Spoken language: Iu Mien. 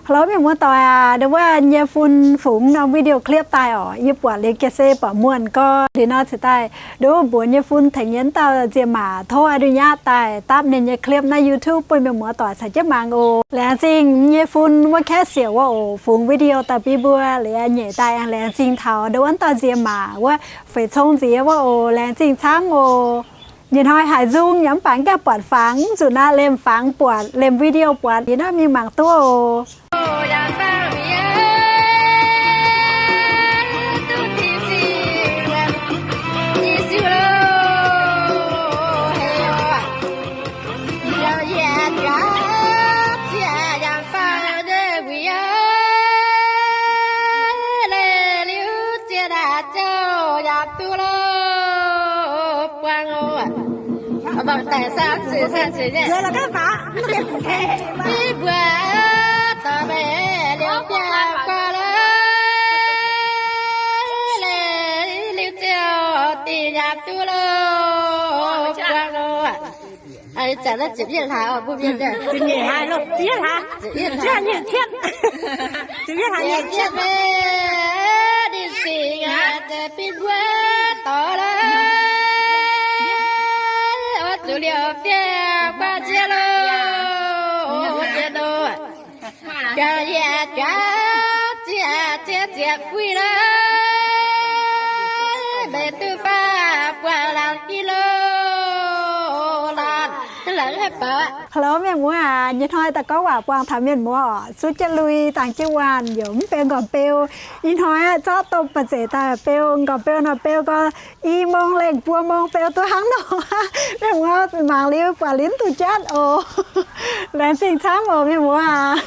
Hello mienh muoz-doic aac, ndau wuov nyei fun fungx norm video clip daaih orqc. Yie buatc liuz ga'sie buatc muonh gorx liuz nor ceix daaih nduov mbuox nyei fun tengx yie wuov dauh nzie maac tov a'nduih nyaqv daaih dapv ninh nyei clip naaiv YouTube bun mienh muoz-doic caux jienv mangc oc. Laengz zingh nyei fun wuov kaeqv siouc wuov oc, fungx video daaih bun mbuo liuz nyeic daaih aengx laengz zingh taux nduov wuov dauh nzie maac wuov feix cong nziex wuov oc. Laengz zingh camv oc. Nyei hnoi haiz nzung yaac mv baac gengh buatc fangx, mv zuqc naaiv lemh fangx buatc, lemh video buatc, yie naaiv mingh mangc duqv oc. Ninh singx aac, zeix bin mbuo dorh lorqc, oix zuqc liouc biauv guaax nziex loh, ziex loh. Jangx yie juangc ziex ziex ziex fuih lorqc, meih duqv faah buatc laangz jiex loh, laangz, laangz haaix baac. Hello mienh muoz aac, nyei hnoi daaih gorngv waac buangh taux mienh muoz orqc. Zuov jienv lui dangx jienv waanh yaac mv beu nqorngv beu. Ih hnoi aqv zorqv domh ba'zeic daaih beu, nqorngv beu nor beu gau, i mong lengh buo mong beu duqv hnangv nor. Mienh muoz mangc liuz buatc linv duqv jatv oc. Laengz zingh camv oc mienh muoz aac.